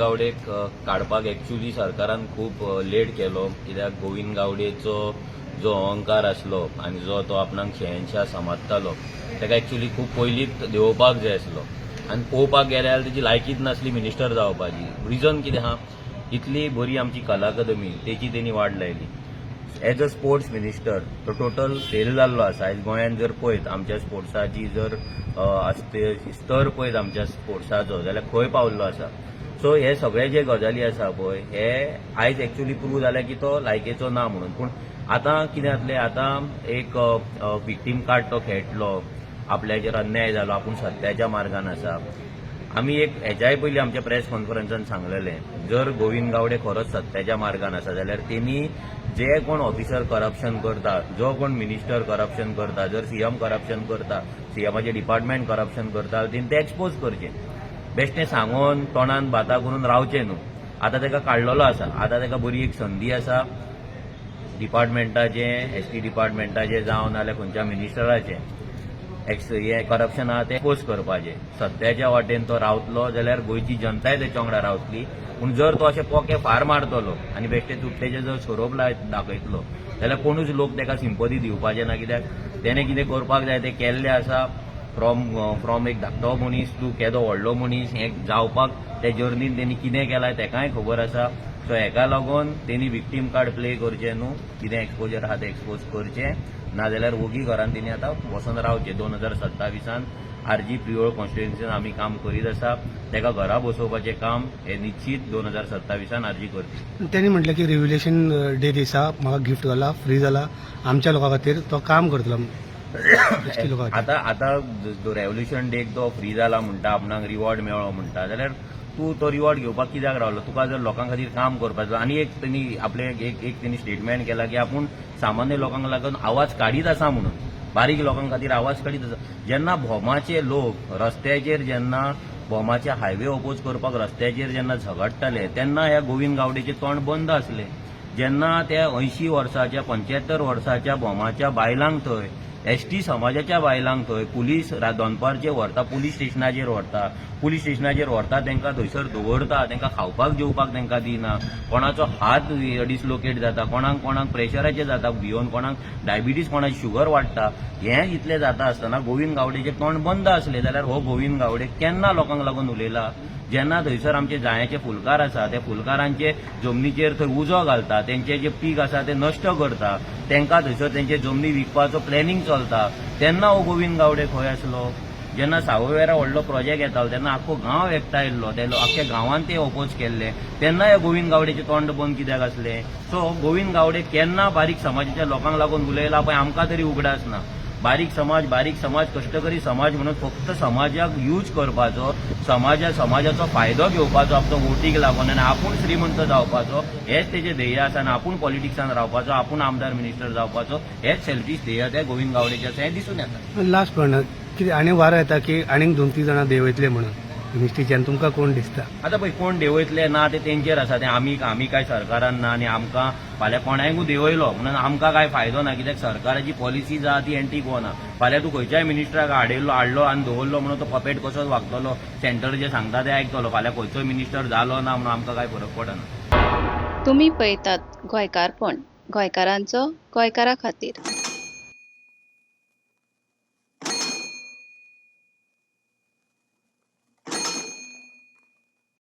गावडेक काडपाक एक्चुली सरकारान खूब लेट केलो, कित्याक गोविंद गावडेचो जो अहंकार आसलो आनी जो तो आपणाक शहेनशाह समजतालो, ताका एक्चुली खूब पयलींच देंवोवपाक जाय आसलो. आनी पळोवपाक गेल्यार तेजी लायकीच नासली मिनिस्टर जावपाची. रिजन कितें आहा, इतली बरी आमची कला अकादमी, तेची तेणी वाट लायली. एज अ स्पोर्ट्स मिनिस्टर तो टोटल फेल जाल्लो आसा. आयज गोंयांत जर पळयत आमच्या स्पोर्ट्साची जर स्तर पळयत आमच्या स्पोर्ट्साचो जाल्यार खंय पावल्लो आसा. सो हे सगळे जे गजाली आसा पळय, हे आयज एक्चुली प्रूव जाले की तो लायकेचो ना म्हणून. पूण आतां कितें जातलें? आतां एक विक्टीम कार्ड तो खेळटलो, आपल्याचेर अन्याय जालो, आपूण सत्याच्या मार्गान आसा. आमी एक हेच्याय पयलीं आमच्या प्रेस कॉन्फरन्सान सांगलेलें, जर गोविंद गावडे खरोच सत्याच्या मार्गान आसा जाल्यार तेणी जे कोण ऑफिसर करप्शन करता, जो कोण मिनिस्टर करप्शन करता, जर सीएम करप्शन करता, सीएमाचे डिपार्टमेंट करप्शन करता, तेणी ते एक्सपोज करचे. बेश्टें सांगोन तोंडान बाता करून रावचें न्हू. आतां ताका काडलेलो आसा, आतां ताका बरी एक संदी आसा. डिपार्टमेंटाचें, एसटी डिपार्टमेंटाचें जावं नाजाल्यार खंयच्या मिनिस्टराचें एक्स हें करप्शन आहा तें एक्सपोज करपाचें. सत्याच्या वाटेन तो रावतलो जाल्यार गोंयची जनताय तेच्या वांगडा रावतली. पूण जर तो अशे पोके फार मारतलो आनी बेश्टे चुट्टेचे जर सोरोप दाखयतलो जाल्यार कोणूच लोक ताका सिंपती दिवपाचे ना, कित्याक तेणें कितें करपाक जाय तें केल्लें आसा. फ्रॉम एक धाकटो मनीस टू केदो व्हडलो मनीस हें जावपाक ते जर्नीन तेणी कितें केलां तेकाय खबर आसा. सो हेका लागून तेणी विक्टीम कार्ड प्ले करचें न्हू. कितें एक्सपोजर आहा तें एक्सपोज करचें, नाजाल्यार वोगी घरान तेणी आतां बसोन रावचें. 2027आन आरजी प्रियोळ कॉन्स्टिट्युन्सीन आमी काम करीत आसा. तेका घरा बसोवपाचें काम हें निश्चीत 2027आन आरजी करतली. त्यांनी म्हटलें की रेव्होल्युशन डे दिसा म्हाका गिफ्ट जाला, फ्री जाला, आमच्या लोकां खातीर तो काम करतलो, एसटी लोकां खातीर. आतां रेव्होल्युशन डेक तो फ्री जाला म्हणटा, आपणाक रिवॉर्ड मेळ्ळो म्हणटा, जाल्यार तूं तो रिवॉर्ड घेवपाक कित्याक रावलो? तुका जर लोकां खातीर काम करपाचो. आनी एक तेणी आपले एक एक तेणी स्टेटमेंट केला की आपूण सामान्य लोकांक लागून आवाज काडीत आसा म्हणून, बारीक लोकां खातीर आवाज काडीत आसा. जेन्ना भोमाचे लोक रस्त्याचेर, जेन्ना भोमाचे हायवे ओपोज करपाक रस्त्याचेर जेन्ना झगडटाले, तेन्ना ह्या गोविंद गावडेचें तोंड बंद आसलें. जेन्ना त्या 80 वर्साच्या, 75 वर्साच्या भोमाच्या बायलांक थंय, एसटी समाजाच्या बायलांक थंय पुलीस दनपारचे व्हरता, पुलीस स्टेशनाचेर व्हरता, पुलीस स्टेशनाचेर व्हरता, तांकां थंयसर दवरता, तांकां खावपाक जेवपाक तांकां दिना, कोणाचो हात डिसलोकेट जाता, कोणाक कोणाक प्रेशराचें जाता भियोन, कोणाक डायबिटीज, कोणाक शुगर वाडटा, हें इतलें जाता आसतना गोविंद गावडेचें तोंड बंद आसलें जाल्यार हो गोविंद गावडे केन्ना लोकांक लागून उलयला? जेन्ना थंयसर आमचे जायाचे फुलकार आसा, त्या फुलकारांचे जमनीचेर थंय उजो घालता, तेंचे जे पीक आसा ते नश्ट करता, तांकां थंयसर तेंचे जमनी विकपाचो प्लॅनिंग चलता, तेन्ना हो गोविंद गावडे खंय आसलो? जेन्ना सावयवेरा व्हडलो प्रोजेक्ट येतालो तेन्ना आख्खो गांव एकठांय येयल्लो, ते आख्ख्या गांवान ते ओपोज केल्ले, तेन्ना ह्या गोविंद गावडेचें तोंड बंद कित्याक आसलें? सो गोविंद गावडे केन्ना बारीक समाजाच्या लोकांक लागून उलयला पळय आमकां तरी उगडास ना. बारीक समाज, बारीक समाज, कश्टकरी समाज म्हणून फक्त समाजाक यूज करपाचो, समाजाचो फायदो घेवपाचो आपलो वोटीक लागून आनी आपूण श्रीमंत जावपाचो, हेच तेजें ध्येय आसा. आनी आपूण पॉलिटिक्सान रावपाचो, आपूण आमदार मिनिस्टर जावपाचो, हेच सेल्फीश ध्येय त्या गोविंद गावडेचें आसा हें दिसून येता. लास्ट प्रश्न, कितें आनी वारो येता की आनीक दोन तीन जाणां देंवयतले म्हणून मिनिस्ट्रीचे, आनी तुमकां कोण दिसता? आतां पळय, कोण देंवयतले ना ते तेंचेर आसा. ते आमी काय सरकारान ना आनी आमकां फाल्यां कोणायकूय देंवयलो म्हणून आमकां काय फायदो ना, कित्याक सरकाराची पॉलिसी आहा ती एंटी गोवा. फाल्यां तूं खंयच्याय मिनिस्टराक हाडयलो, हाडलो आनी दवरलो म्हणून तो पपेट कसोच वागतलो, सेंटर जे सांगता ते आयकतलो. फाल्यां खंयचोय मिनिस्टर जालो ना म्हणून आमकां काय फरक पडना. तुमी पळयतात गोंयकारपण, गोंयकारांचो गोंयकारा खातीर.